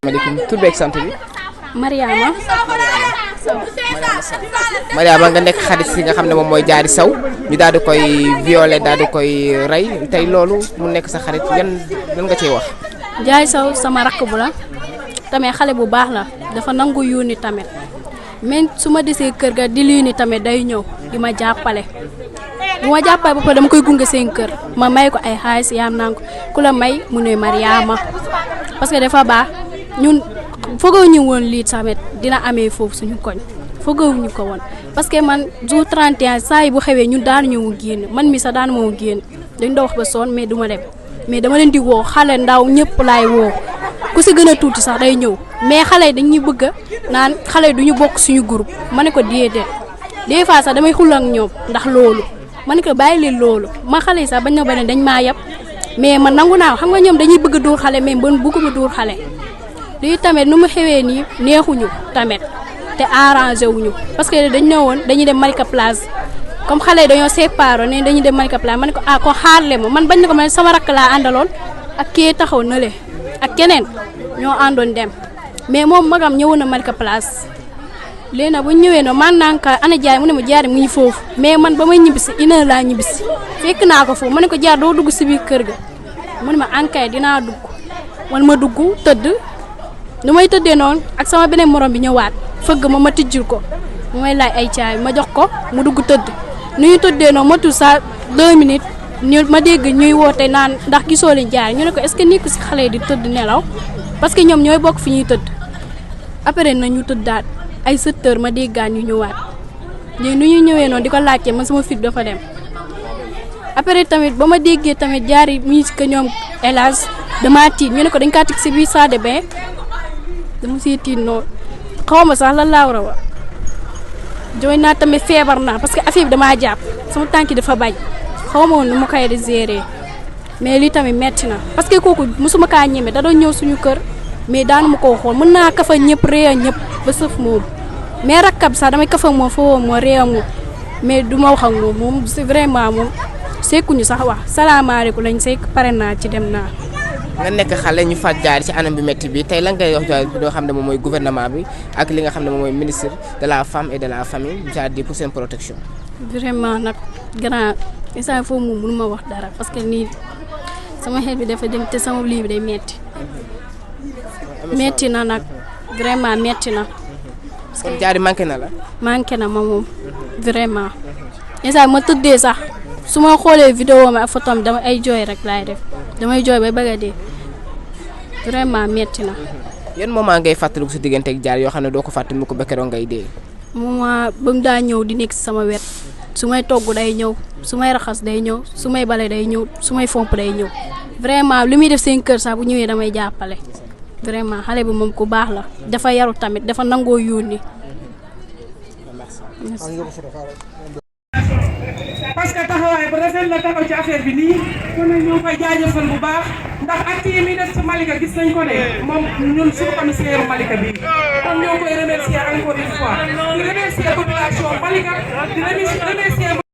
maaleykum tur beeg sant bi. Mariama Sow. Mariama nga nekk xarit si nga xam ne moom mooy Diary Sow ñu daal di koy violer daal di koy rey tey loolu mu nekk sa xarit yan nga ciy wax. Diary Sow sama rakk bu la tamit xale bu baax la dafa nangu yónni tamit mais su ma desee kër ga di lii ni tamit day ñëw di ma jàppale bu ma jàppale ba pare dama koy gunge seen kër ma may ko ay xaalis yaam naa ko ku la may mu ne Mariama parce que dafa baax ñun foogoo ñu woon lii tamit dina amee foofu suñu koñ foogoo ñu ko woon parce que man jour 31 saa yi bu xewee ñun daanu ñëw génn man mi sax daanu moo génn dañ doon wax ba sonn mais duma dem mais dama leen di woo xale ndaw ñëpp laay woo ku si gën a tuuti sax day ñëw mais xale yi dañuy bëgg a naan xale yi duñu bokk suñu groupe ma ne ko déedéet des fois sax damay xul ak ñoom ndax loolu ma ne ko bàyyi leen loolu ma xale yi sax bañ na ba ne dañ maa yab mais man nangu naa xam nga ñoom dañuy bëgg a dóor xale mais man bëgguma dóor xale lii tamit nu mu xewee nii neexuñu tamit te arrangé wuñu parce que dañ ne woon dañuy dem Malika Place comme xale yi dañoo séparé ne dañuy dem Malika Place ma ne ko ah ko xaarle ma man bañ na ko man sama rakk laa àndaloon ak kii taxaw na le ak keneen ñoo àndoon dem mais moom magam ñëwoon na Malika Place léegi nag bu ñu ñëwee noonu man naa ko ana Diary mu ne ma Diary mu ngi foofu mais man ba may ñibbisi une heure laa ñibbisi fekk naa ko foofu ma ne ko Diary doo dugg si biir kër ga mu ne ma ankay dinaa dugg man ma dugg tëdd nu may tëddee noonu ak sama beneen morom bi ñëwaat fëgg ma tijjul ko mu may laaj ay caay ma jox ko mu dugg tëdd nu ñu tëddee noonu ma tudd sa 2 minutes ñu ma dégg ñuy woote naan ndax gisoo leen Diary ñu ne ko est-ce que nekk si xale yi di tëdd nelaw parce que ñoom ñooy bokk fi ñuy tëdd après na ñu tëddaat ay 7 heures ma déggaan ñu ñëwaat léegi nu ñuy ñëwee noonu di ko laajte man sama fit dafa dem après tamit ba ma déggee tamit Diary mu ngi si que ñoom hélas dama tiit ñu ne ko dañ kaa tig si biir salle de bain dama siy tiit noonu xaw ma sax lan laa war a wax jooy naa tamit feebar naa parce que affaire bi damaa jàpp sama tànk dafa bañ xaw ma woon nu ma koy gérer mais lii tamit metti na parce que kooku mosuma kaa ñeme da doon ñëw suñu kër mais daanu ma koo xool mën naa kafa ñëpp réew ñëpp ba sëf moom mais rakkab sax damay kafa moom foo moo réew moom mais du ma wax ak moom c'est vraiment moom sekkuñu sax wax salaamaaleykum lañ sekk pare naa ci dem naa. nga nekk xale ñu faat Diary ci anam bi métti bi tey lan ngay wax doo xam ne moom mooy gouvernement bi ak li nga xam ne moom mooy ministre de la femme et de la famille c'est-à-dire pour seen protection. vraiment nag grand instant foofu moom mënu ma wax dara parce que nii sama xel bi dafa dem te sama lii bi day metti metti na nag vraiment metti na. kon Diary manqué na la. manqué na ma moom vraiment instant ma tëddee sax su ma xoolee vidéo ma ak photo am dama ay jooy rek laay def damay jooy ba bëgg a dee vraiment metti na. yan moment ngay fàttaliku si diggante ak Diary yoo xam ne doo ko fàttali mu ko ba keroog ngay dee. moment ba mu daa ñëw di nekk si sama wet su may togg day ñëw su may raxas day ñëw su may bale day ñëw su may fomp day ñëw vraiment li muy def seen kër sax bu ñëwee damay jàppale vraiment xale bi moom ku baax la dafa yaru tamit dafa nangoo yónni. parce que taxawaay bu rafet la taxaw ci affaire bi nii kon nag ñu ngi koy jaajëfal bu baax ndax acte yi muy def ci Malika gis nañ ko ne moom ñun suñu commissaire Malika bi kon ñoo koy remercier encore une fois di remercier population Malika di remercier